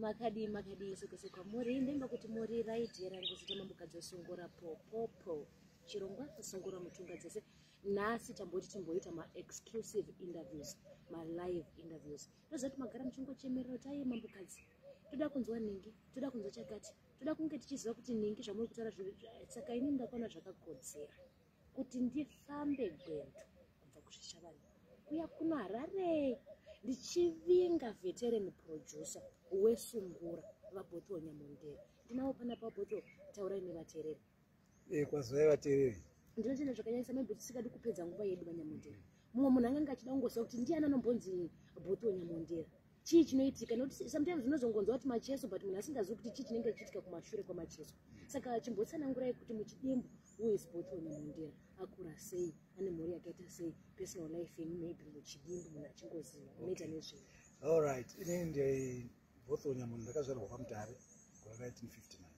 Makadii, makadii sekose kwamuri? Ndemba kuti muri right here. Ngozita Mambokadzi Wesungura popopo, chirongwa Sungura Mutunga Dzese. Nhasi tamboti timboita maexclusive interviews, malive interviews. Toziva kuti magara muchingochemerera kuti, "Aiye mambokadzi, toda kunzwa nhingi, toda kunzwa chakati, toda kunge tichiziva kuti nhingi zvamuri kutaura." Saka ini ndakaona zvakakodzera kuti ndifambe gwendo kubva kuZvishavane kuya kuno Harare, ndichivinga veteran producer weSungura, VaBothwell Nyamondera. Ndinavo panapa. Bothwell, taurai nevateereri. Kwazivai vateereri. Ndinotenda zvakanyanyisa. Maybe tisingadi kupedza nguva yedu, VaNyamondera, mumwe munhu anganga achida kungoziva kuti ndiani anombonzi Bothwell Nyamondera, chii chinoitika, nokuti sometimes unozongonzwa kuti Macheso, but munhu asingazivi kuti chii chinenge chichiitika kumashure kwaMacheso. Saka chimbotsanangurai kuti muchidimbu, who is Bothwell Nyamondera? Akura sei? Ane mhuri yakaita sei? Personal life yenyu, maybe muchidimbu, munhu achingoziva unoita nezvei. Allright, inini ndi Bothwell Nyamunhu. Ndakazvarwa kwaMutare gore 1959.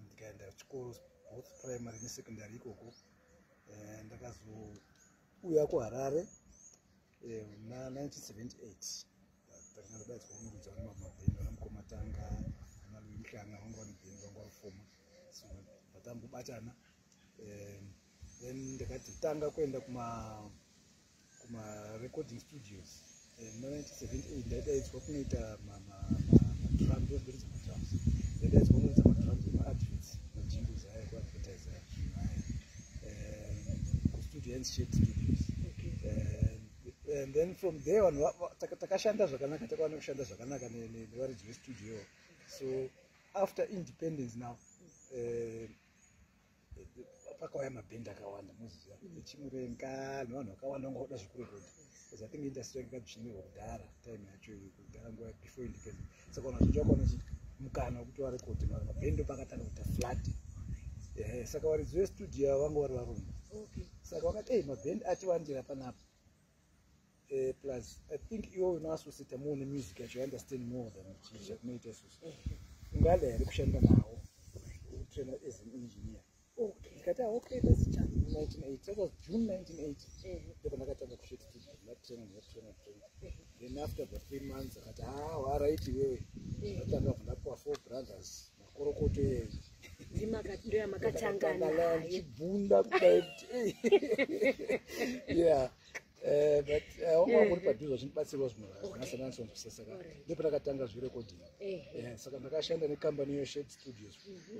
Ndikaenda chikoro, both primary nesecondary ikoko. Ndakazouya kuHarare muna 1978. Takanga ndadaidzwa kunoridza nemabhendi, vana Mukomatanga, vana Louis Mhlanga, vanga vane bhendi, vanga varifoma, so vatambobatana. Then ndakatanga kuenda kuma recording studios muna 1978. Ndaidaidzwa kunoita madrum, ndoridza madrums. Ndaidaidzwa kunoridza madrums emaadverts, majingles aya kuadvertise zvinhu aya, kustudio yanzi Shed Studios. And then from there vanhu takashanda zvakanaka, takawana kushanda zvakanaka nevaridzi vestudio. So after independence now, pakauya mabhendi akawanda, moziziva, eChimurenga, nevanhu vakawanda vanga voda zvekurekodha, because I think industry yanga yakadzvinyirirwa kudhara, time yacho kudhara, nguva before independence. Saka vanhu vazhinji vakaona mukana wekuti varekodhe. Mabhendi pakatanga kuita flood. Saka varidzi vestudio vanga vari varungu. Saka vakati, "Ei, mabhendi atiwandira panapa." Plus I think iwe unoassociata more nemusic yacho, you understand more than chii chatinoita isusu. Ungada here kushanda nawo, utraina as an engineer? Ndikati, "Ah, okay, that's chance." In 1980, that was June 1980, ndipo ndakatanga kuShed Studio. Ndatraina, ndatraina, traina. Then after the 3 months akati, "Ah, waright iwewe." Ndatanga, bva ndapuwa Four Brothers, makorokoto eyi. Ndoyamakatanga nayo. Ndichibvunda kudai kuti, yeah. But wanga uri padhuze vachindibatsirwa zvinhu zvakasiyana. Saka ndipo ndakatanga zverecording. Saka ndakashanda nekambani yeShed Studios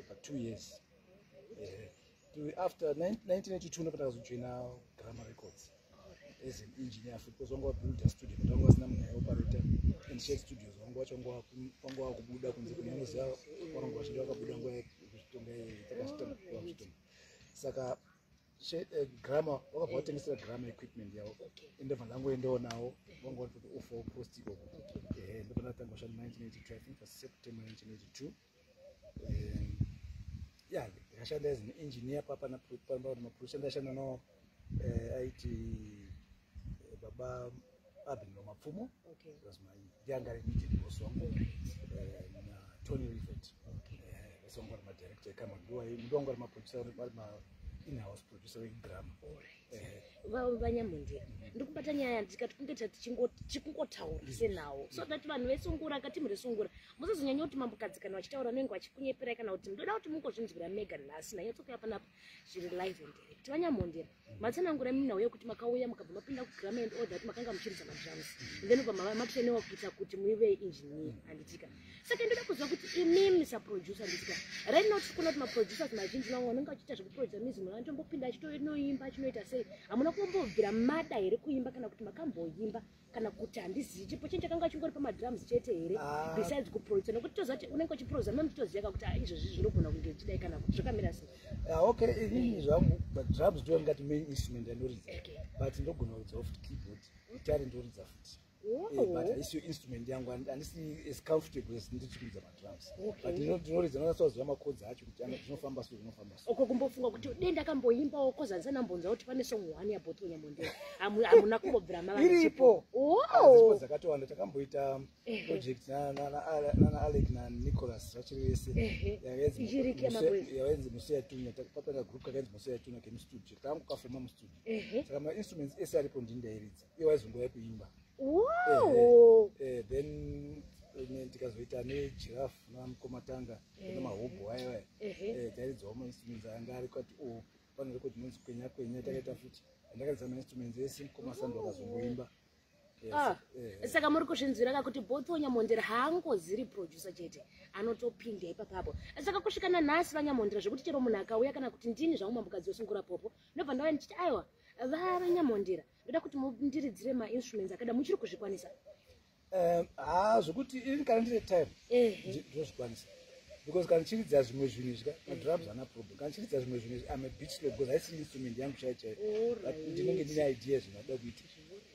for 2 years. After 1982 ndipo ndakazojoina Grammar Records as an engineer futi, because vanga vabuilda studio, but vanga vasina munhu aioperata. And Shed Studios vanga vacho vanga vakubuda kunze kune, unoziva, varungu vazhinji vakabuda nguva yekuzvitonga, takazvitonga. Saka Grammar vakabva vatengesera Grammar equipment yavo. Ndobva ndangoendawo nawo, vanga vari kuti offer post ikoko. Ndobva ndatanga kushanda 1982, I think was September 1982. Yeah, ndakashanda as an engineer papa namaproducer. Ndashanda nawo, aiti Baba Abinro Mapfumo. Was my, ndianga ari immediate boss wangu, naTony Rivet. Vese vanga vari madirector ekambani, ndo vanga vari maproducer, vari ma in-house producer veGramma. VaNyamundira, ndikubata nyaya ndikati kunge tikungotaura senawo, so that vanhu veSungura, katimu reSungura, musazonyanya kuti mambokadzi kana vachitaura vanenge vachikunyeperai, kana kuti ndoda kuti mungozvinzwira mega. Nhasi nanyatsokuya panapa zviri live and direct. VaNyamundira, matsanangura minhau yekuti makauya, mukabva mapinda kuGramma and all that, makanga muchiridza madrums, and then ubva matrainiwa kuita kuti muive engineer, handitika? Saka ndoda kuziva kuti imimi saproducer, handitika, right now tiri kuona kuti maproducers mazhinji vamwe vanenge vachiita zvekuproducer music, munhu anotombopinda achitonoimba, achinoita sei. Hamuna kumbobvira mada here kuimba, kana kuti makamboimba, kana kuti handizivi, chipo chenyu chakanga chingori pamadrums chete here? Ah. Besides kuproducer, nekuti toziva kuti unenge uchiproducer, meme titoziva kuti, ah, izvozvi zvinogona kunge zvichidai, kana kuti zvakamira sei? Ah, okay, inini zvangu madrums ndo ngati main instrument yandoridza, but ndogona kuridzawo futi keyboard, gitari ndoridza futi. But haisiyo instrument yangu, handisi as comfortable as ndiri kuridza madrums. But ndinoridza, ndonatsoziva macodes acho kuti zvinofamba so, zvinofamba so. Uko kumbofunga kuti dei ndakamboimbawo, kozanisa ndambonzwa kuti pane song one yaBothwell Nyamondera, hamuna kumbobvira mava? Iripo. Ah, dziripo dzakatowanda. Takamboita project nana Alec naNicholas vachiri vese. Ichiriki yamaboys. Yainzi Museyatunya. Papanga group kakainzi Museyatunya kemustudio, takangu kafoma mustudio. Saka mainstruments ese aripo ndini ndairidza, iye waizongouya kuimba. Then Ndikazoita neGiraffe namukomatanga nemahobho aiwa. Tairidzawo mainstruments anga ari kwati o pane record inonzi Kwenya Kwenya. Takaita futi, ndakaridza mainstruments ese, mukomasando akazongoimba. Ah, saka muri kuzvinzwira ka kuti Bothwell Nyamondera haangoziri producer chete, anotopinda ipapapo. Saka kusvika nanhasi, vaNyamondera, zvekuti chero munhu akauya kana kuti ndini zvangu mambokadzi wesungura popo, ndobva ndauya ndichiti, "Aiwa, vaNyamondera, ndoda kuti mundiridzire mainstruments akada," muchiri kuzvikwanisa? Ha, zvokuti ini kana ndine time ndinozvikwanisa, because kana ndichiridza zvimwe zvinhu izvi, madrums ana problem. Kana ndichiridza zvimwe zvinhu izvi, am a bit slow because haisiri instrument yangu chaiyo chaiyo, but ndinenge ndine idea zvinoda kuita.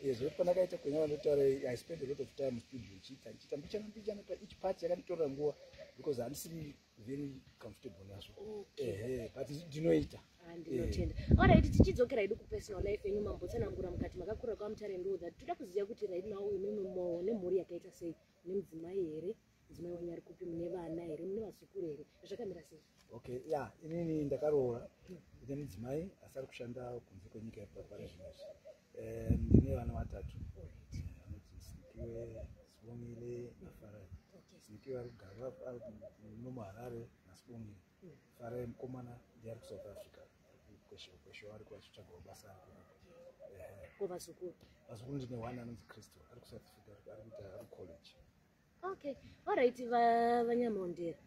Zvokuti pandakaita Kwenya vandotaura, I spend a lot of time studio ndichiita, ndichiita mbichana mbichana pa each part. Yakanditorera nguva because handisiri very comfortable nazvo. Ehe, but ndinoita. Ah, ndinotenda. Alright, tichidzokera hedu kupersonal life yenyu, mambotsanangura mukati makakura kwaMutare ndo that toda kuziva kuti right now imimi mo nemhuri yakaita sei? Mune mudzimai here? Mudzimai wenyu ari kupi? Mune vana here? Mune vazukuru here? Zvakamira sei? Okay, ya, inini ndakaroora, ndine mudzimai, asi ari kushanda kunze kwenyika pari zvino izvi. Ndine vana vatatu, vanoti Sinikiwe, Sibongile naFarai. Sinikiwe ari kugara ari muno muHarare naSibongile. Farai mukomana ndiye ari kuSouth Africa, kweshe ari kuachitsvagawo basa ari kunopo. Ko vazukuru? Vazukuru ndine one anonzi Christo, ari kuSouth Africa, ari kuita, ari college. Okay, alright, vaNyamondera,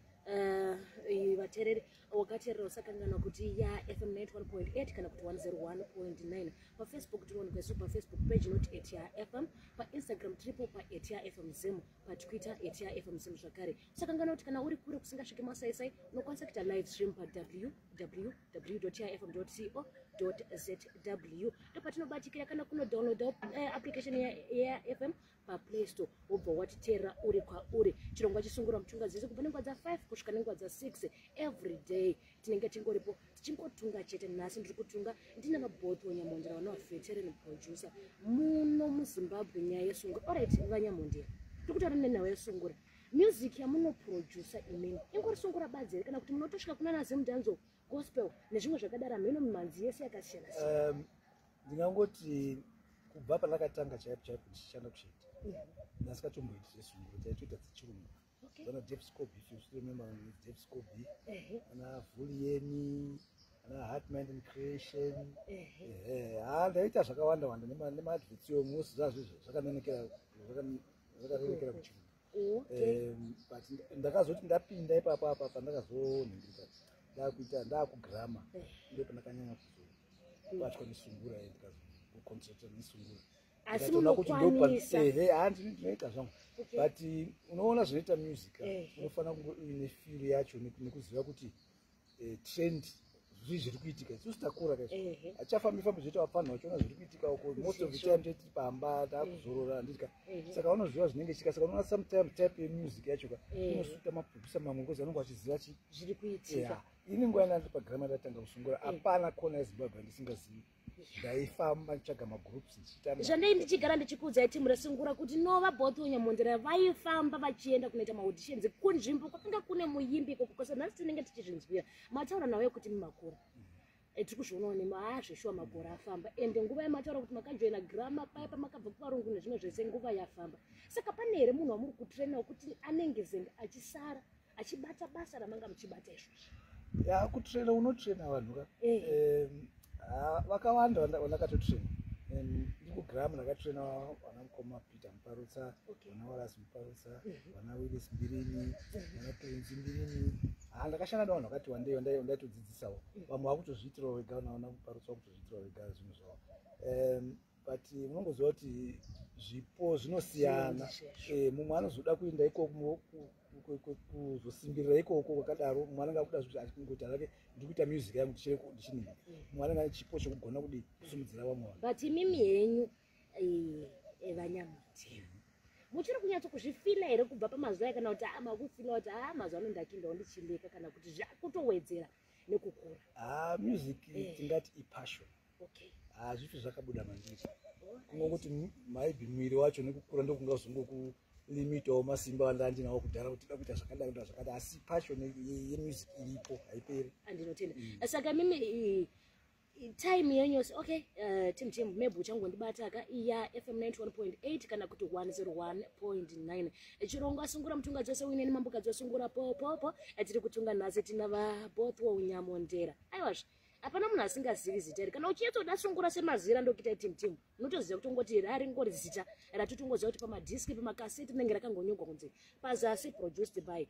vateereri wakateerera, usakanganwa kuti ya FM 91.8 kana kuti 101.9. PaFacebook tinowanikwa isu paFacebook page inoti @YaFM, paInstagram tiripo pa @YaFM Zim, paTwitter @YaFM Zim zvakare. Usakanganwa kuti kana uri kure kusingasviki masaisai, unokwanisa kuita live stream pawww yafm co zw, ndopatinobatikira, kana kunodownloada application yaFM paPlay Store, wobva watiteerera uri kwauri. Chirongwa chisungura mutunga dzese kubva nenguva dza5 kusvika nenguva dza6 every day. Tinenge tingoripo tichingotunga chete. Nhasi ndiri kutunga ndina vaBothwell Nyamondera, vanova veteran producer muno muZimbabwe. Nyaya yesungura. Alright, vaNyamondera, tiri kutaura nenhau yesungura music yamunoproducer imini. Ingori sungura badzi here, kana kuti munotosvika kuna naZimdancehall, gospel nezvimwe zvakadaro, hameno mimhanzi yese yakasiyana siyana? Ndingangoti kubva pandakatanga chaipo chaipo ndichishanda kusheti, ndasikatomboiti zvesungura, taitoita dzechirungu. Vana Jeff Scoby, if you still remember Jeff Scoby, ana Vulieni, ana Heart, Mind and Creation. Ha, ndaita zvakawanda wanda nemaadverts yomusi zvazvizvo zvakarerekera kuchirungu. But ndakazoti ndapinda ipapo apa pandakazonhingirika ndakuita ndakuGramma, ndo pandakanyanya kuzobatwa nesungura, ndikazoconcentrata nesungura. Asi Ndikatoona kuti munokwanisa? Ehe, ha, ndinoita zvangu. But unoona zvinoita music, unofanira kunge uine feel yacho nekuziva kuti trend, zvii zviri kuitika. Isusu takura kaizvo, hatichafambi fambi zvoita vapfanha vachiona zviri kuitika uko. Most of the time teti pamba taakuzorora, handiti? Saka unoziva zvinenge chiika. Saka unoona sometimes type yemusic yacho ka inosuita maproducer mamwe because anonge achiziva chi zviri kuitika. Yeah. Ini nguva yana ndiri paGramma ndatanga kusungura, hapana kona yeZimbabwe yandisingazivi. Ndaifamba ndichitsvaga magroups ndichiita Zvandei ndichigara ndichikuudzai timu resungura kuti nova Bothwell Nyamondera vaifamba vachienda kunoita maauditions kunzvimbo kwakanga kune muimbi ikoko kwese. Nhasi tinenge tichizvinzwira mataura nawo yekuti mumakura. Tiri kuzvionawo nemazveshuwa, makore afamba, ende nguva yamataura kuti makajoina Gramma paya pamakabva kuvarungu nezvimwe zvese, nguva yafamba. Saka pane here munhu wamuri kutraina wekuti anenge zenge achisara achibata basa ramanga muchibata izvozvi? Ya, kutraina, unotraina vanhu ka. Ha, vakawanda vandakatotraina. Ndiri kuGramma ndakatraina vana mukoma Peter Muparutsa, vana Wallace Muparutsa, vana Willis Mbirini, vana Prince Mbirini. Ha, ndakashanda nevanhu vakati wandei vandaitodzidzisawo. Vamwe vakutozviitirawo vega, vana Muparutsa vakutozviitirawo vega zvinhu zvavo. But munongoziva kuti zvipo zvinosiyana. Zvinondizvo. Mumwe anozoda kuenda ikoko kuzosimbirira ikoko kwakadaro, mumwe anenge akuda achingoita zvake, ndiri kuita music yangu ndichinini. Mumwe anenge ane chipo chekugona kudi kusimudzira vamwe vanhu. But imimi henyu, vaNyamondera, muchiri kunyatso kuzvifila here kubva pamazuva aya, kana kuti makufila kuti a mazuva ano ndakindawo ndichileka, kana kuti zvakutowedzera nekukura? Ha, music tingati ipassion. Hazvifi zvakabuda mandiri. Kungongoti maybe mwiri wacho nekukura ndokungazongokulimitawo masimba andandinawo kudhara kuti da kuita zvakadai, kuita zvakadai, asi passion yemusic iripo, haiperi. Andinotenda. Saka mimi Time yenyu yose, okay, team team, maybe uchangondibata ka iya FM 91.8 kana kuti 101.9, chirongwa Sungura Mutunga Dzose, uineni Mambokadzi weSungura Popopo. Tiri kutunga nhasi tina vaBothwell Nyamondera. Aiwazve, hapana munhu asingazivi zita iri. Kana uchinyatsoda sungura semazira, ndokuita team team, unotoziva kuti ungoti raringori zita ratotongoziva kuti pamadhiski, pamakaseti rinenge rakangonyorwa kunzi pazasi "produced by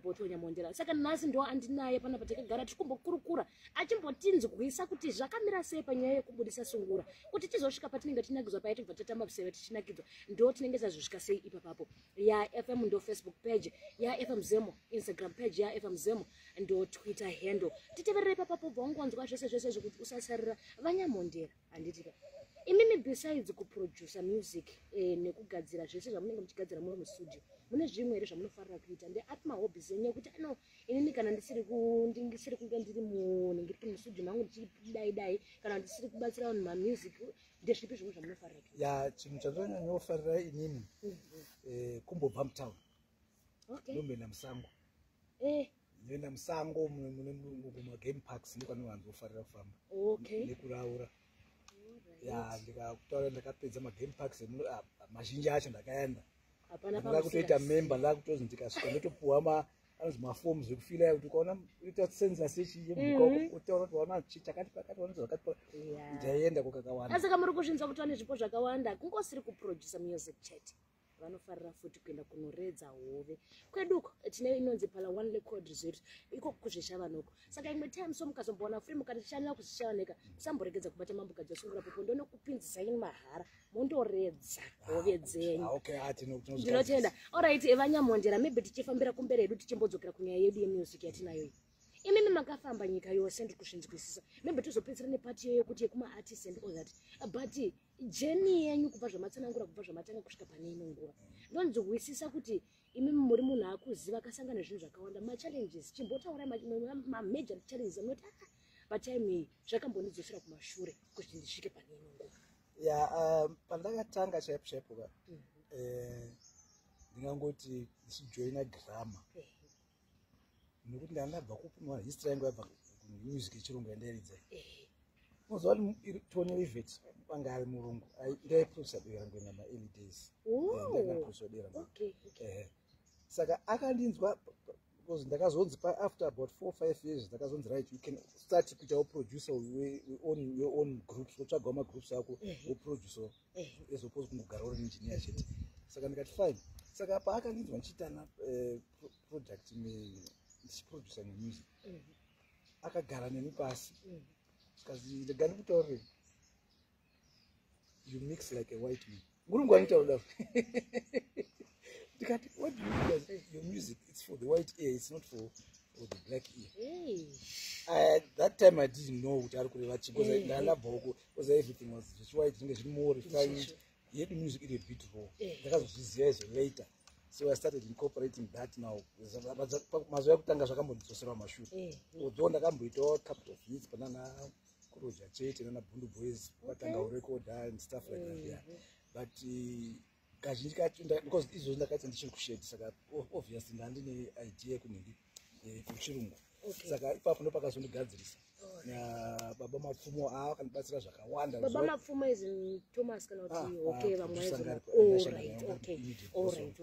Bothwell Nyamondera". Saka nhasi ndo andinaye panapa, takagara tiri kumbokurukura, achimbotinzwisa kuti zvakamira sei panyaya yekubudisa sungura, kuti tizosvika patinenge tinakidzwa paya, tibva tatamba museve tichinakidzwa, ndo tinenge tazosvika sei ipapapo. YaFM ndo Facebook page, yaFM Zemo Instagram page, yaFM Zemo ndo Twitter handle. Titeverere ipapapo, bva wangonzwa zvese zvese zvekuti usasarira. VaNyamondera, handitika imimi, besides kuproducer music nekugadzira zvese zvamunenge muchigadzira muri mustudio, mune zvimwe here zvamunofarira kuita? Ndeapi mahobbies enyu ekuti ano inini kana ndisiri kunge ndiri munhingiriki mustudio mangu ndichidai dai, kana ndisiri kubatsira vanhu mamusic, ndezvipi zvimwe zvamunofarira kuita? Ya, chinhu chandinonyanyofarira inini kumbobva mutown. Ndomboenda musango. Ndinoenda musango mune kumagame parks, ndokwandinowanzofarira kufamba nekuraura. Ya, ndikakutaura, ndakapedza magame parks mazhinji acho ndakaenda. Hapana. Ndinoda kutoita member, ndakutozi ndikasvika ndotopuwa anonzi maforms ekufila, kuti ukaona ita census yechiyemhuka, utaura kuti waona chakati pakati, waona zvakati pakati. Ndaienda kwakakawanda. Saka muri kuzvinzwa kuti vane zvipo zvakawanda, kungosiri kuproducer music chete, vanofarira futi kuenda kunoredza hove. Kweduko tine inonzi Pala One Record Resort, iko kuzvishavanoko. Saka imwe time so mukazombowana free, mukatishanira kuzvishavaneka, musamboregedza kubata Mambokadzi weSungura Popo, ndonokupinzisai mahara, mondoredza hove dzenyu. Ah, okay, ah, Ndinotenda. Alright, vaNyamondera, maybe tichifambira kumberi hedu, tichimbodzokera kunyaya yedu yemusic yatinayo iyi. Imimi makafamba nyika yose, ndiri kuzvinzwisisa. Maybe tozopedzisira nepati iyoyo yekuti yekumaartist and all that, but journey yenyu kubva zvamatsanangura, kubva zvamatanga kusvika pane ino nguva, ndonzwisisa kuti imimi muri munhu akuziva, akasangana nezvinhu zvakawanda, machallenges. Chimbotaurai mamajor challenges anoti patime iyi zvakambondidzosera kumashure kuti ndisvike pane ino nguva. Ya, pandakatanga chaipo chaipo ka, ndingangoti ndichijoina Gramma, nekuti ndandabva kupi, history yangu yabva kumusic yechirungu yandairidza. Unoziva kuti Tony Rivet anga ari murungu, ndaiproducer Dera Ngwena maearly days. Ndaiproducer Dera Ngwena. Saka akandinzwa, because ndakazonzi after about 4, 5 years ndakazonzi, "Right, you can start kuitawo producer we own your own groups, wotsvagawo magroups ako, woproducer, as opposed kungogara uri engineer chete." Saka ndikati fine. Saka paakandinzwa ndichiitana product, ndichiproducer nemusic, akagara neni pasi, kazi, "Rega ndikutaurire, you mix like a white man." Murungu anotaura daro. Ndikati, "What do you mean?" "Your music, it's for the white ear, it's not for the black ear." Hey. That time I didn't know kuti ari kureva chii, because ndandabva uko, because everything was zvechiwhite, zvinenge zviri more refined. Yedu music iri a bit raw. Ndakazozviziva izvo later, so I started incorporating that now. Mazuva ekutanga zvakambondidzoserwa mashure, although ndakamboitawo couple of hits panana Kuroja Chete nana Bundu Boys, vatanga kurekoda and stuff like that, yeah. But kazhinji kacho because izvozvo ndakaita ndichiri kushedi, saka obviously ndandine idea yekunhingi kuchirungu. Saka ipapo ndo pakazondigadzirisa baba Mapfumo, ava vakandibatsira zvakawanda. Baba Mapfumo is in Thomas kana kuti? Okay, vamwe vaizona. All right, okay, all right.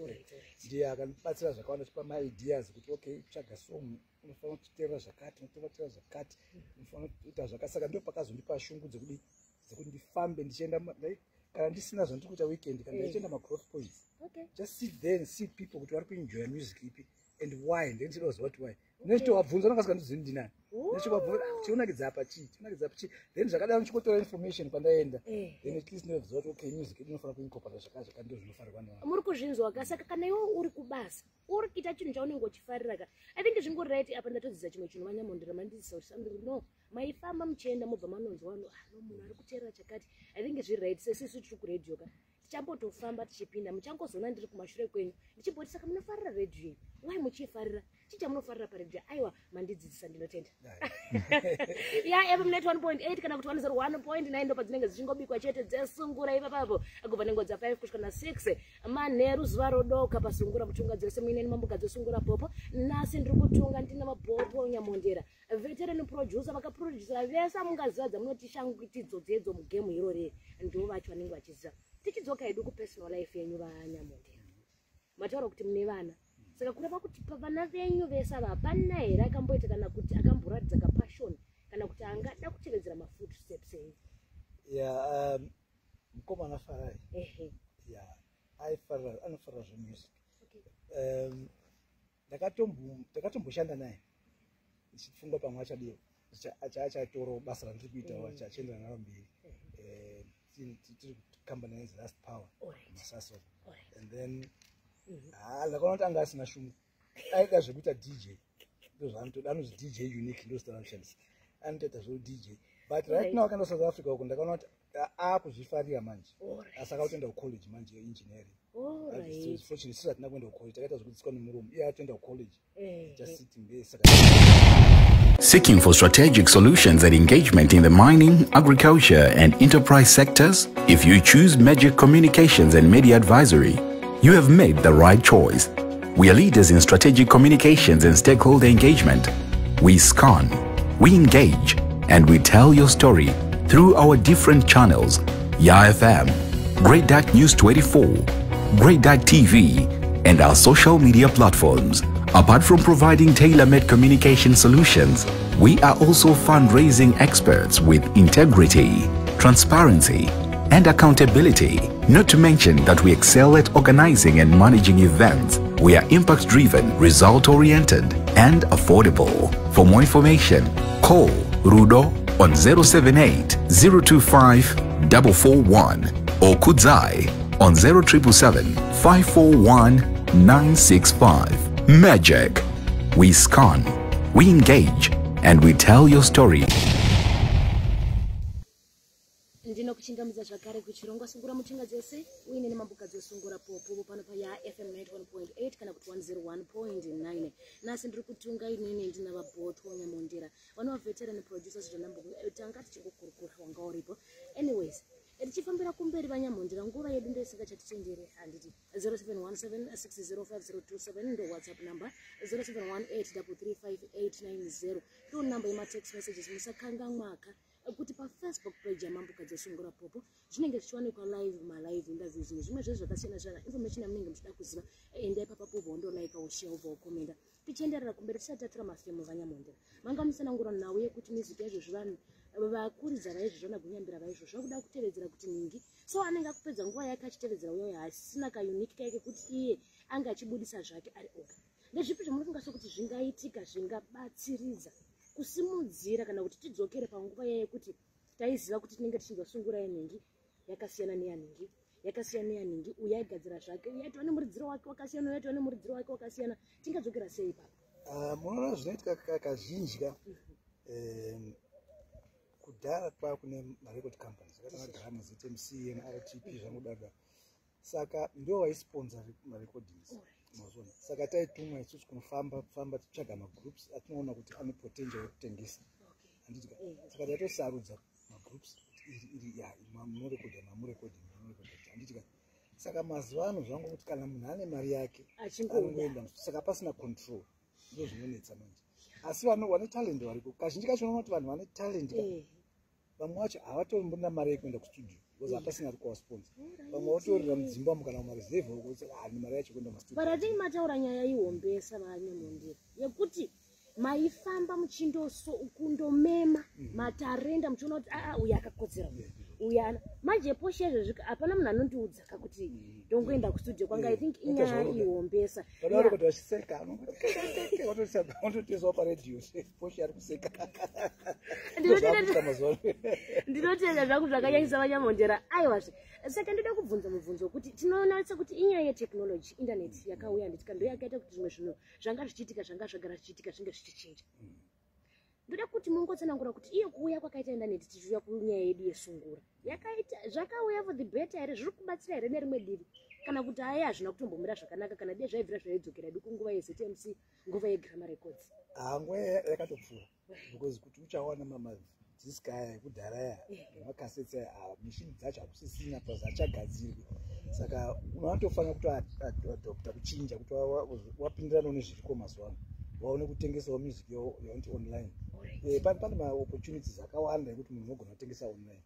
Ndiye akandibatsira zvakawanda, chipa maideas kuti okay, tsvaga song, unofanira kuteerera zvakati, unofanira kuteerera zvakati, unofanira kuita zvakati. Saka ndo pakazondipa shungu dzekudi dzekuti ndifambe ndichienda kana ndisina zvandiri kuita weekend, kana ndichienda magrowth points, just sit there and see people kuti vari kuenjoya music ipi and why. Then ndichida kuziva kuti why, nechitowabvunza, nongasika ndizivi ndinani, nechikabvunza, "Chionakidza apa chii? Chionakidza apa chii?" Then zvakadaro ndichikotora information kwandaenda. Then at least ndinoziva kuti okay, music yedu inofanira kuincorporata zvakati zvakati, ndo zvinofarirwa nevanhu. Muri kuzvinzwa ka? Saka kana iwe uri kubasa, uri kuita chinhu chaunenge uchifarira ka, I think zvingori right. Apa ndatodzidza chimwe chinhu, vaNyamondera, mandidzidzisa kuti something no maifamba muchienda, mobva manonzwa vanhu, ah, no, munhu ari kuteerera chakati. I think zviri right. Sesisu tiri kuredhiyo ka, Tichambotofamba tichipinda, muchangozoona ndiri kumashure kwenyu ndichimboti, saka munofarira redhiyo iyi? Wai muchiifarira? Chii chamunofarira paredhiyo? Aiwa, mandidzidzisa, ndinotenda. Ya FM 91.8 kana kuti 101.9 ndo padzinenge dzichingobikwa chete dzesungura ipapapo, kubva nenguva dza5 kusvika na6 manheru zuva rodoka pasungura mutunga dzese muineni mambukadzi wesungura popo. Nhasi ndiri kutunga ndina vaBothwell Nyamhondera, veteran producer, vakaproducera vese amungaziva dzamunoti shangwitidzo dzedzo mugame irori, ndo vacho vanenge vachiziva. Tichidzoka hedu kupersonal life yenyu, vaNyamhondera, mataura kuti mune vana, saka kureva kuti pavana venyu vese ava hapana here akamboita kana kuti akamboratidza kapassion kana kuti angada kutevedzera mafootsteps enyu? Ya, mukomana Farai. Ya, aifarira, anofarira zvemusic. Ndakatomboshanda naye ndichifunga pamwe achadiwa achatorawo basa randiri kuita, achiendera naro mberi. Tiri kukambani yainzi Last Power, Masasa. And then ha, ndakaona kuti anga asina shungu, aida zvekuita DJ, ndozvaanotoda, anozi DJ Unique, ndozita ranoshandisa, anotoita zveudj. But right now akaenda South Africa uko, ndakaona kuti akuzvifarira manje, asi akatoenda kucollege manje, engineering. Fortunately isusu hatina kuenda kucollege, takaita zvekudzidziswa nemuromo, iye atoenda kucollege, just sitting there, saka Seeking for strategic solutions and engagement in the mining, agriculture, and enterprise sectors? If you choose Magic Communications and Media Advisory, you have made the right choice. We are leaders in strategic communications and stakeholder engagement. We scan, we engage, and we tell your story through our different channels: Ya FM, Great Dark News 24, Great Dark TV, and our social media platforms. Apart from providing tailor made communication solutions, we are also fundraising experts with integrity, transparency, and accountability. Not to mention that we excel at organizing and managing events. We are impact driven, result oriented, and affordable. For more information, call Rudo on 078 025 441 or Kudzai on 0777 541 965. Magic. We scan, we engage, and we tell your story. Ndinokuchingamidza zvakare kuchirongwa Sungura Muchinga dzese uine nemambukadzi wesungura popo pano paya FM 91.8 kana kuti 101.9. Nhasi ndiri kutunga inini ndina vaBothwell Nyamhondera, vanova veteran producers. Tanga tichingokurukura, wanga uripo. Anyways, tichifambira kumberi, vaNyamhondera, nguva yedu ndoisingachatitendere, handiti? 0717605027 ndo WhatsApp number, 0718335890 ndo number yematext messages. Musakanganwaka kuti paFacebook page yamambukadzi esungura popo zvinenge zvichiwanikwa live, malive interviews nezvimwe zvezvo zvakasiyana siyana. Information yamunenge muchida kuziva, endai papapo, ubva wandolika, woshare, ubva wokomenda. Tichienderera kumberi, tisati tatura mafemo, vaNyamhondera, manga musanangura nhau yekuti music yaizvozvi, vanhu vakuridza vaizvozvo nagunyambira vaizvozvo vakuda kutevedzera kuti ningi, so anenge akupedza nguva yake achitevedzera uyoyo, hasisina kaunique kake kekuti iye ange achibudisa zvake ari oga. Ndezvipi zvamunofunga sokuti zvingaitika zvingabatsiridza kusimudzira kana kuti tidzokere panguva iya yekuti taiziva kuti tinenge tichinzwa sungura yenhingi yakasiyana neyanhingi, yakasiyana neyanhingi, uyu aigadzira zvake, uyu aitova nemuridziro wake wakasiyana, uyu aitova nemuridziro wake wakasiyana? Tingadzokera sei ipapo? Ah, munoona zvinoitika kazhinji ka, kudhara kwakune marecord companies akaita maGramma, ZMC neRTP, zvangodada, saka ndo vaisponsor marecordings mazona. Saka taitumwa isusu kunofamba famba tichitsvaga magroups atinoona kuti ane potential yekutengesa, handiti ka? Saka taitosarudza magroups kuti iri iri, ya, munorekodha, mamurekodhi, munorekodha, handiti ka? Saka mazuva ano zvangu kuti kana munhu ane mari yake achingoda anongoenda, saka pasina control, ndo zvinonetsa manje. Asi vanhu vane talent variko. Kazhinji kacho unoona kuti vanhu vane talent ka, vamwe vacho havatombona mari yekuenda kustudio because hapasina ari kuvasponsor. Vamwe votorera mudzimba umu kana mumareserve uko, hani mari yacho kuenda But mustudio. I think mataura nyaya ihombesa, vaNyamhondera, yekuti maifamba muchindokundomema matarenda, muchiona kuti aa, uyu akakodzera, uyu ana manje posha. Izvezvi hapana munhu anondiudza kakuti ndongoenda kustudio kwanga. I think Ita inyaya zvaunoda. ihombesa. Vada vari kuti vachiseka, vanototesawo paredhiyo, poshi ari kuseka. Ndozvaakuitika mazuva ano. Ndinotenda zvangu zvakanyanyisa, vaNyamhondera. Aiwazve, saka ndoda kubvunza mubvunzo wekuti tinoona sekuti inyaya yetechnology, internet yakauya, handitika? Ndo yakaita kuti zvimwe zvinhu zvanga zvichiitika, zvanga zvagara zvichiitika, zvinge zvichichinja. Ndoda kuti mungotsanangura kuti iyo kuuya kwakaita indaneti, tichiuya kunyaya yedu yesungura, yakaita zvakauya for the better here? Zviri kubatsira here nerimwe divi, kana kuti aya hazvina kutombomira zvakanaka, kana dei zvaibvira zvaidzokera edu kunguva yeZMC, nguva yeGramma Records? Nguva yakatopfuura, because kuti uchawana mamadiski aya ekudhara aya nemakaseti aya, mishini dzacho hakusisina, plus achagadzirwi. Saka unotofanira kutoadopta, kuchinja kuti wapindiranawo nezviriko mazuva ano, waone kutengesawo music yaunoti online. Pane maopportunities akawanda ekuti munhu unogona kutengesa online,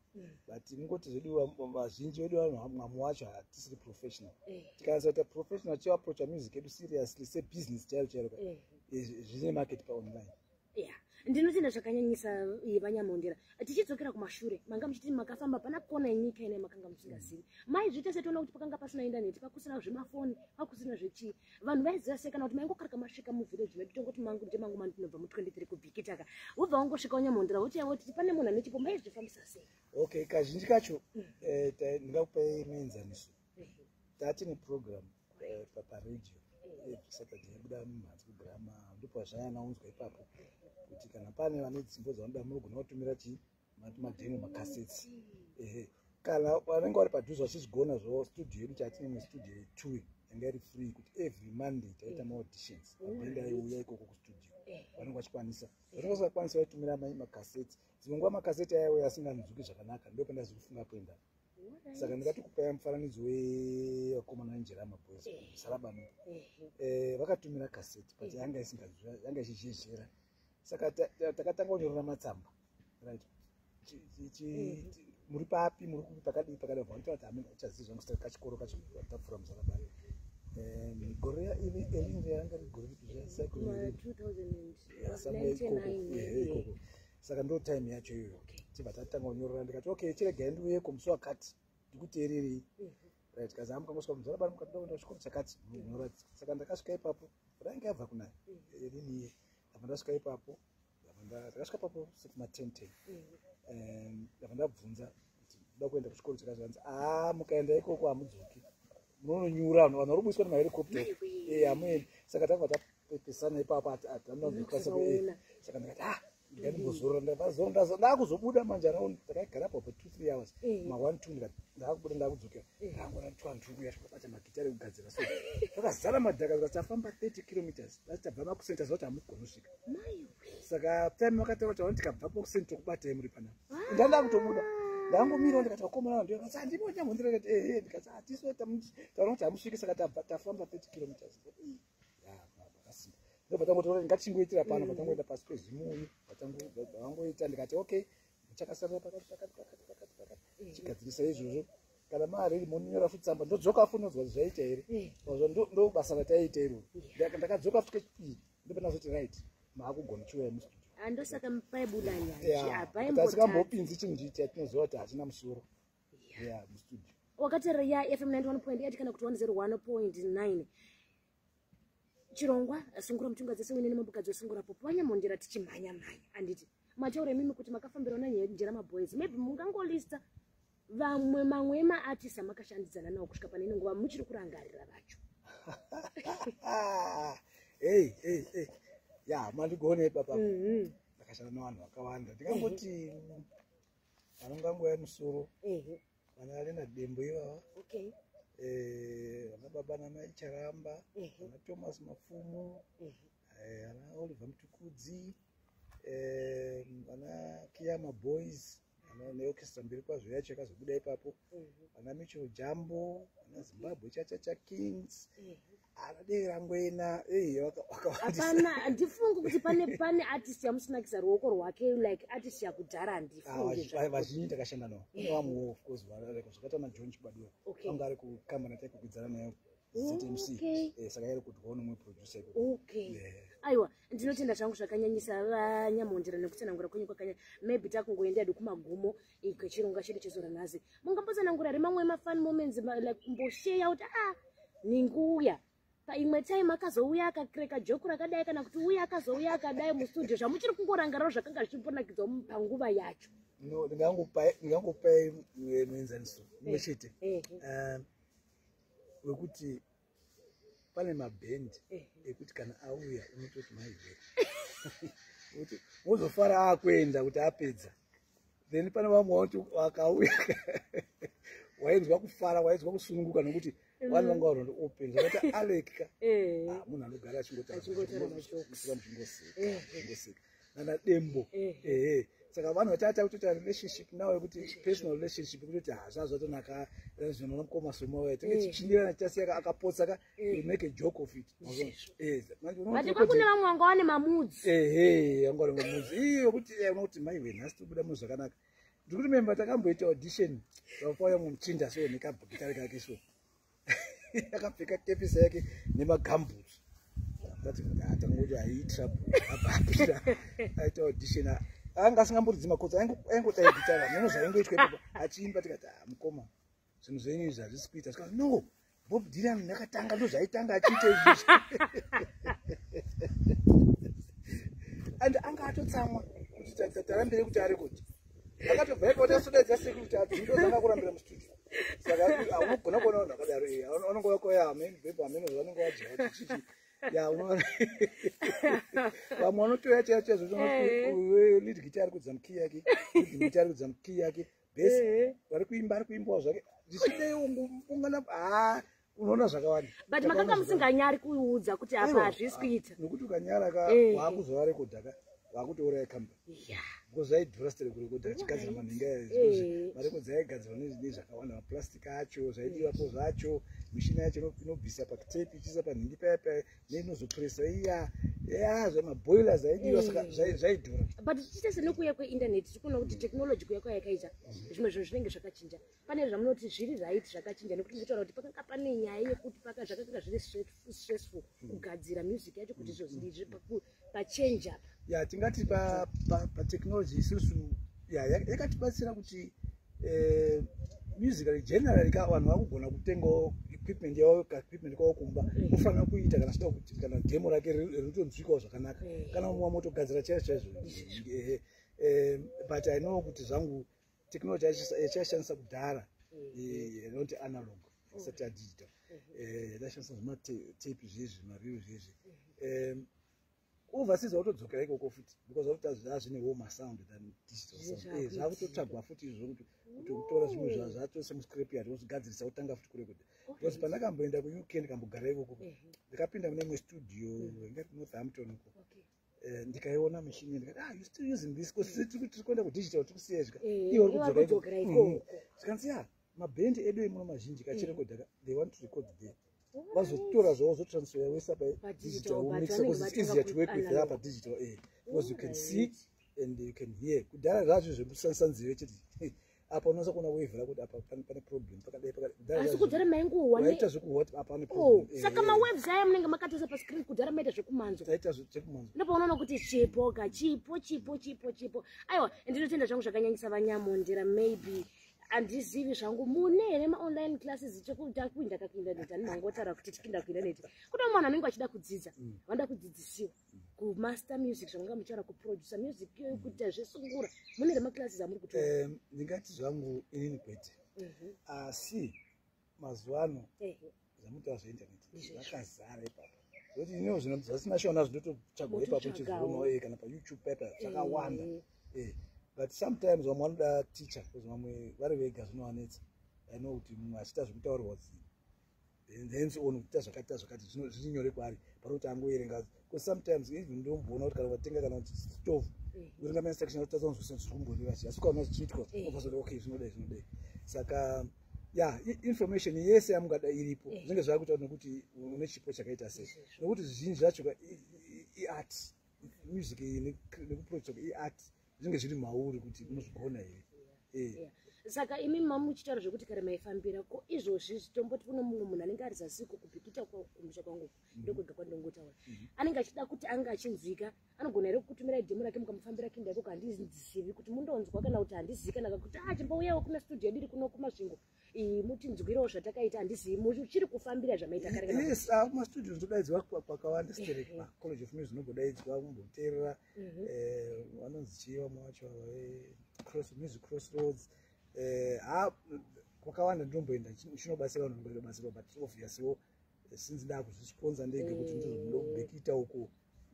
but ingoti zvedu vazhinji vedu vanhu, mwamwe wacho hatisiri professional. Tikanatsa kuita professional, chiapproacha music yedu seriously sebusiness chairo chairo, zvine market paonline. Ya, ndinotenda zvakanyanyisa, vaNyamondera. Tichidzokera kumashure, manga muchiti makafamba pana kona yenyika ine makanga musingazivi. Maizviita setoona kuti pakanga pasina indaneti, pakusina zvemafoni, pakusina zvechii? Vanhu vaiziva sei, kana kuti maingokarika masvika muvillage medu? Tongoti mangu ndemangu mandinobva mu23 kuBhikitaka, wobva wangosvika waNyamondera, wotiya woti pane munhu ane chipo. Maizvifambisa sei? Okay, kazhinji kacho ndingakupai muenzaniso. Tatine program paradio every Saturday, yabuda mumhanzi kuGramma. Ndipo zvayanaunzwa ipapo kuti kana pane vane dzimbo dzavanoda, munogona kutumira chii, mademo, makasets. Ehe, kana vanenge vari padhuze vachizvigona zvavo, studio yedu chatine mustudio two yanga iri free, kuti every Monday taita maauditions, mabhendi aiuya ikoko kustudio. Vanenge vachikwanisa, vanenge vasingakwanisi vaitumira makaseti. Dzimwe nguva makaseti ayauya asinganzwiki zvakanaka, ndo pandazi kufunga kuenda. Saka ndingati kupai mufananidzo wevakomana veNjerama Boys, Sarabano. Vakatumira kaseti, but yanga isinganzwi, yanga ichizhezhera. Saka takatanga kunyorera matsamba, right, muri papi, muri kupi, pakadii pakadii. Vanotaura kuti hamina uchazivi zvangu sita kachikoro kacho tapfuura Muzarabani. Gore erini ranga riri gore ripi Ma somewhere ikoko. 2099. Ehe, ikoko. Saka ndo time yacho iyoyo. Tibva tatanga kunyorera. Ndikati, okay, chiregai ndiuyeko musi wakati, ndikuteererei, right? Kazi amukangosvika Muzarabani, mukatoda kuenda kuchikoro chakati, munoratidza. Saka ndakasvika ipapo, rainge yabva kunaya erini iye. Ndabva ndasvika ipapo, ndakasvika ipapo sekuma 10 10. Ndabva ndabvunza kuti ndoda kuenda kuchikoro chakati. Vanzi, aa, mukaenda ikoko hamudzoki, munononyura, vanhu vari kubudiswa nemahelicopter. Hamuendi. Saka tabva tapesana ipapo, hatinazokwanisa. Kusaona. Saka ndikati, ah, ndikatimbozorora. Ndakuzobuda manje around, ndakagara apo for 2 3 hours, ma 1 2. Ndikati ndakubuda, ndakudzokera, ndangona twantu kuya twakabata magitari ekugadzira, so twakazara madhaka. Zvikati tafamba 30 kilometers, asi tabva makuseni, taziva kuti hamugoni kusvika. Maiwe. Saka time vakataura kuti vaona tikabva pakuseni tokubatai muri panapa. Ndanda kutobuda, ndangomirawo, ndikati vakomana vanhu, ndikati handimo Nyamhondera. Ndikati ehe, ndikati hatiso taona kuti hamusviki, saka tabva tafamba 30 kilometers. Ya, pakasimba. Ndobva tangotaura, ngatichingoitira pano. Patangoenda pasi pezimuyu, vangoita. Ndikati, okay, muchakasarira pakati pakati pakati pakati pakati, chigadzirisa izvozvo. Kana maareri munonyora futi tsamba, ndodzoka futi, nonzwa kuti zvaita here. Azvo ndo basa rataiita iroro. Ndakadzoka futi kechipiri, ndopandazoti, right, maakugona, chiuyai mustudio. Andosaka paibuda nyanzvi. Kuti asingambopinzi chinhu chatinoziva kuti hachina musoro ya mustudio. Wakateerera ya FM 91.8 kana kuti 101.9, chirongwa Sungura Mutunga dzese uine nemambokadzi wesungura popo, vaNyamondera. Tichimhanya mhanya, handiti mataura imimi kuti makafambirawo naNjerama Boys? Maybe mungangolista vamwe, mamwe emaartist amakashandidzana nawo kusvika pane ino nguva muchiri kurangarira vacho. Hey, hey, hey. Ya, mandigone ipapa. Ndakashanda nevanhu vakawanda. Ndingangoti vanongangoya musoro, vana Lena Dembo ivava, vana baba namai Charamba, vana Thomas Mapfumo, vana Oliver Mutukudzi, vana Kiyama Boys, vana neorchestra mberi kwazvo yacho yakazobuda ipapo, vana Mitchell Jambo, vana Zimbabwe Chachacha Kings, ana Dera Ngwena, ei, vakawandisa. Hapana, handifungi kuti pane artist yamusinakisa ruoko rwake, like artist yakudhara, handifungi zvako. Vazhinji ndakashanda navo. Kune vamwewo, of course, like zvakaita naJohn Chibadura. Vanga ari kukambani taikukwidza nayo, ZMC. Saka iri kudyawo nomumwe producer ikoko. Aiwa, ndinotenda zvangu zvakanyanyisa, vaNyamondera, nekutsanangura kwenyu kwakanyanya. Maybe takungoenda edu kumagumo kwechirongwa chedu chezuva ranhasi. Mungambotsanangura here mamwe emafun moments, like kumbosheya kuti, ah, ninguya paimwe time akazouya akakreka joke rakadai, kana kuti uya akazouya akadai mustudio, zvamuchiri kungorangarirawo zvakanga zvichimbonakidzawo panguva yacho? No, ndingangopai muenzaniso mumwe chete, wekuti pane mabhendi ekuti kana auya unototi maiwe. Kuti wozofara akuenda kuti apedza. Then pane vamwe vanoti vakauya, wainzwa kufara, wainzwa kusununguka, nokuti vanhu vanga vari open. Zvakaita Alec ka, ah, munhu anogara achingotaura majokes. Muchingoseka, muchingoseka nana Dembo. Ehe, saka vanhu vachata kutoita relationship nawo, yekuti personal relationship, kutoti ha, zvatonaka zvino mukoma Soma tinge tichindirana, tichasiya akapotsa ka, we make a joke of it. Manje but kwakune vamwe vanga vane mamudzi. Ehe, anga vari mamudzi iyo kuti unoti maiwe, nhasi tobuda mu zvakanaka. Ndiri kuremember takamboita audition, vapauya mumuchinda so nekabhukitari kake so, akapfeka kepisa yake nemagumboot. Tati tangoti haitrouble, abapira aita audition, anga asingamboridzi makotsi, aingodai gitara neno zvaingoitwa ipapo achiimba. Tikati, "Ah, mukoma, zvinhu zvenyu izvi hazvisi kuita." Tikati, "No, Bob Dylan nakatanga ndo zvaitanga achiita izvizvi." And anga atotsamwa kuti tarambire kuti arekodi, akatobva ipapo tasodaidza security, ndo dzanga kurambira mustudio. Saka unogona kuona vanhu vakadaro, vanonge vakoya hameno bhebho, hameno zvavanenge vadya kuti chichi ya. Unoona vamwe vanotoya chaiyo chaizvo, lead guitar ari kudza mukey yake, rhythm guitar ari kudza mukey yake, bass vari kuimba, ari kuimbawo zvake, zvichidei ungana ha, unoona zvakawanda. But makanga musinganyari kuudza kuti apa hazvisi kuita? Nokuti ukanyara ka, wakuzovarekodha ka, wakutouraya company, because zvaidhura still kurekodha, achigadzira manhinga. Marekodzi aigadzirwa nezvakawanda, maplastic acho, zvaidiwapo zvacho, mishina yacho inobvisa pakitepi ichiisa panhingi paya paya, neinozopresa iya ya, zvemaboilers aidiwa, saka zvaidhura. But tichiita senokuuya kweinternet, tiri kuona kuti technology kuya kwayakaita, zvimwe zvinhu zvinenge zvakachinja. Pane zvamunoti zviri right zvakachinja, nekuti ndikutaura kuti pakanga pane nyaya yekuti zvakanga zviri stressful kugadzira music yacho, kuti izvo pachange apa. Ya, tingati patechnology isusu ya yakatibatsira kuti musically generally ka, vanhu vakugona kutengawo equipment yavo, kaequipment kwavo kumba, ufanira kuita kana zvida kuti kana demo rake rinotonzwikawo zvakanaka, kana mumwe motogadzira chaizvo chaizvo. Ehe. But I know kuti zvangu technology yachaishandisa kudhara, inoti analog, isati yadigital, yatashandisa zvimatape zvezvi, mariro zvezvi. Overseas watodzokera ikoko futi, because vakuti zvazvinewo masound than digital sound. Zvakutotsvagwa futi izvo kuti kutora zvimwe zvatoisa muscrapyard, wozvigadzirisa, wotanga futi kurekodha, because pandakamboenda kuUK, ndikambogara ikoko, ndikapinda mune imwe studio ingati Northampton uko. Ndikaiona machine, ndikati, "Ah, you still using this? Because tiri kuenda kudigital, tiri kusiya izvi." Ivo Ivo vari kudzokera ikoko. Zvikanzi, ya, mabhendi edu emuno mazhinji kachirekodha, they want to record there, vazotora zvavo, zotransfer wesa Pa padigital, digital, but mixa, vanenge because it's vatanga easier to work with analog. padigital, because you can see and you can hear. Kudhara zvazvo zvekushandisa nzeve chete, apa unosa kuona wave rako kuti apa pane problem, pakadai pakadai. Kudhara Asi zvazvo kudhara maingowa waita zvekuhwa kuti apa pane Oh, problem. Saka mawaves aya munenge makatoisa pascreen, kudhara maita zvekumanzwa? Taita zvekumanzwa. Ndopaunoona kuti chipo ka, chipo, chipo, chipo, chipo. Aiwa, ndinotenda zvangu zvakanyanyisa, VaNyamondera. Maybe handizivi zvangu, mune here maonline classes chekuita kuinda kakuindaneti? Ani mangotaura kuti tikinda kuindaneti, kuda munhu anenge achida kudzidza, vanoda kudzidzisiwa kumaster music, zvamanga muchaura, kuproducer music iyoyo, kuita zvesungura, mune here maclasses amuri kutora? Ndingati zvangu inini kwete, asi mazuva ano zvamunotaura zveindaneti zvakazara ipapo, zvokuti iniwo zvino zvasina shona zvinototsvagwa ipapo. Mototsvagawo. Chizvionawo kana paYouTube paipa zvakawanda. But sometimes vamwe vanoda teacher, because vamwe vari vega zvinovanetsa. I know kuti mumwe achiita zvekutaurirwa hands on, kuita zvakati zvakati, zviri nyore kwaari pari kuti angoerenga, because sometimes even ndomboona kuti kana watenga kana kuti stove, uverenga mainstruction, kutadza kunzwisisa zviri kumbodiwa chi, asi ukaona zvichiitwa, unobva kuti, "Okay, zvinodai, zvinodai." Saka ya, information yese yamungada iripo. Zvinenge zvakuita nekuti une chipo chakaita sei, nokuti zvizhinji zvacho ka iart, music iyi nekuproducer iart, zvinenge zviri mauri kuti unozvigona here. Yeah. Saka imi mamuchitaura zvekuti kare maifambira ko, izvozvi tomboti kuno mumwe munhu anenge ari zasiko kuBhikita, kumusha kwangu ndokwega kwandongotaura, anenge achida kuti ange achinzwika, anogona here kukutumirai demo rake, mukamufambira kinda ikoko? Handizivi kuti mundonzwa kana kuti handizivi, kana kuti ah, chimbouyawo kuna studio yedu iri kuno kuMasvingo, mutinzwirewo zvatakaita. Handizivi, muchiri kufambira zvamaita kare kana Yes, ah, kumastudio ndodaidzwa kwakawanda sterek. College of Music inombodaidza kumboteerera. Vanonzi chii vamwe vacho ava Music Crossroads? Ha, kwakawanda ndinomboenda chinobatsira vanhu, ndinobatsirwa, but obviously since ndakuzvisponsa ndege kuti ndizobuda kuBhekita uko.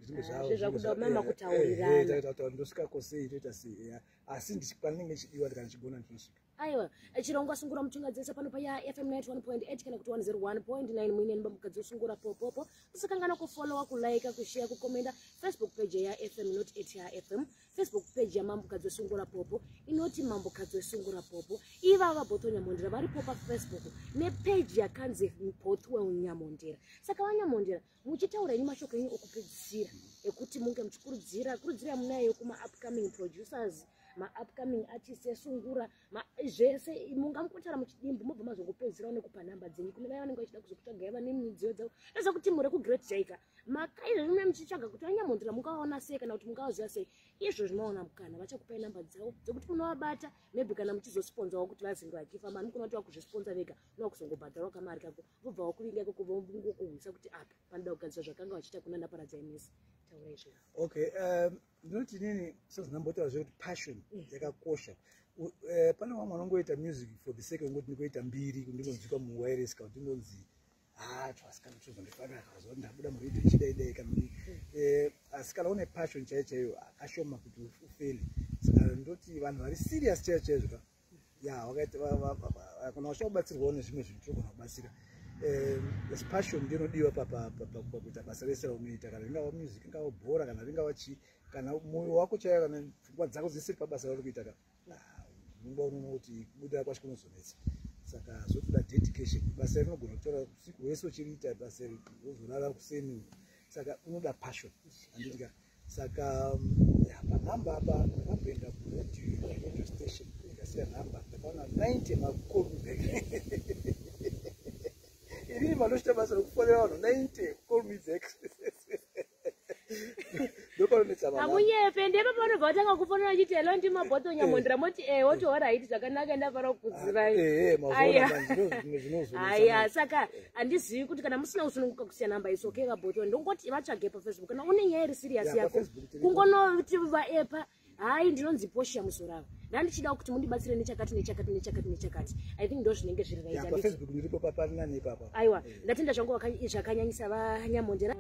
Zvezvakuda mama kutaurirana. Ndosvikako sei, toita sei, yeah. Asi panenge chidiwa, kana ndichigona, ndinosvika. Aiwa, chirongwa Sungura Mutunga Dzese pano paya FM 91.8 kana kuti 101.9, muine mukadzi wesungura popopo. Usakangana kufollowa, kulike, kushare, kukomenda Facebook page yaFM not 8 yaFM, Facebook page yamambokadzi wesungura popo inoti Mambokadzi Wesungura Popo. Ivava Bothwell Nyamondera varipo paFacebook nepage yakanzi Bothwell Nyamondera. Saka vaNyamondera, muchitaura henyu mashoko enyu okupedzisira ekuti munge muchikurudzira, kurudzira munayo kuma-upcoming producers, maupcoming artists esungura, zvese mungamukutaura muchidimbu, mobva mazongopedzisirawo nekupa nhamba dzenyu kune vaya vanenge vachida kuzokutsvagai vane midziyo dzavo. Ndoziva kuti muri kuGreat Jaika, makaizvezvi mune muchitsvaga kuti vaNyamondera mungavaona sei kana kuti mungavaziva sei. Izvozvi maona mukana, vachakupai namba dzavo dzekuti munovabata, maybe kana muchizosponsawo kuti vazinge vachifamba. Anokona kuti vakuzvisponsa vega, unova kuzongobhadharwa kamari kako, vobva vakuvinga ikoko, vongokuhwisa kuti apa panoda kugadzira zvakanga vachiita kuna Ndaparadza Mess. Taurai zvino. Okay, ndinoti inini sezvinambotaura zvekuti passion yakakosha. Pane vamwe vanongoita music for the sake yekungoti ndingoita mbiri, ndingonzwikwa muwireless, kana kuti ndingonzi, ha, twasikana tozondifarira, kazuva ndabuda muredhiyo ichidai dai kana kudii. Asi kana une passion chaiyo chaiyo, akashoma kuti ufele. Saka ndoti vanhu vari serious chaiyo chaizvo ka, ya, wakaita kana uchida kubatsirwawo nezvimwe zvinhu, tinogona kubatsira. Asi passion ndiyo inodiwa pakuita basa rese raunoita, kana ringava music, ringava bhora, kana ringava chii. Kana mwoyo wako chaiyo, kana pfungwa dzako dzisiri pabasa rauri kuita ka, unonga unoona kuti kubudirira kwacho kunozonetsa. Saka zvotoda dedication. Basa rinogona kutora usiku hwese uchiriita basa iri, wozorara kuseni. Saka unoda passion, handiti ka? Saka ya, panhamba apa ndakabhenda kuradio, radio station, ndikasiya nhamba, ndakaona 90 macall me back. Inini vanochita basa rekufonera vanhu, 90 call me back, ndopanonetsa vanhu. Hamunyepe, ndepa panobva vatanga kufonera vachiti, "Hello, ndimaBothwell Nyamondera?" Moti, "E." Woti, "Alright, zvakanaka, ndafara kukuzirai." Mazoona manje ndozvimwe zvinozonetsa Aya. manje. Saka handizivi kuti kana musina kusununguka kusiya namba, is okay, vaBothwell. Ndongoti vatsvage paFacebook kana une nyaya iri serious Ya, yako. paFacebook tiripo. Kungonoti vaepa, "Hai, ndinonzi Poshia Musorava, ndandichida kuti mundibatsire nechakati, nechakati, nechakati, nechakati." I think ndo zvinenge zviri right, Ya, handiti? paFacebook ndiripo, paparinani ipapa. Aiwa, ndatenda zvangu zvakanyanyisa, vaNyamondera.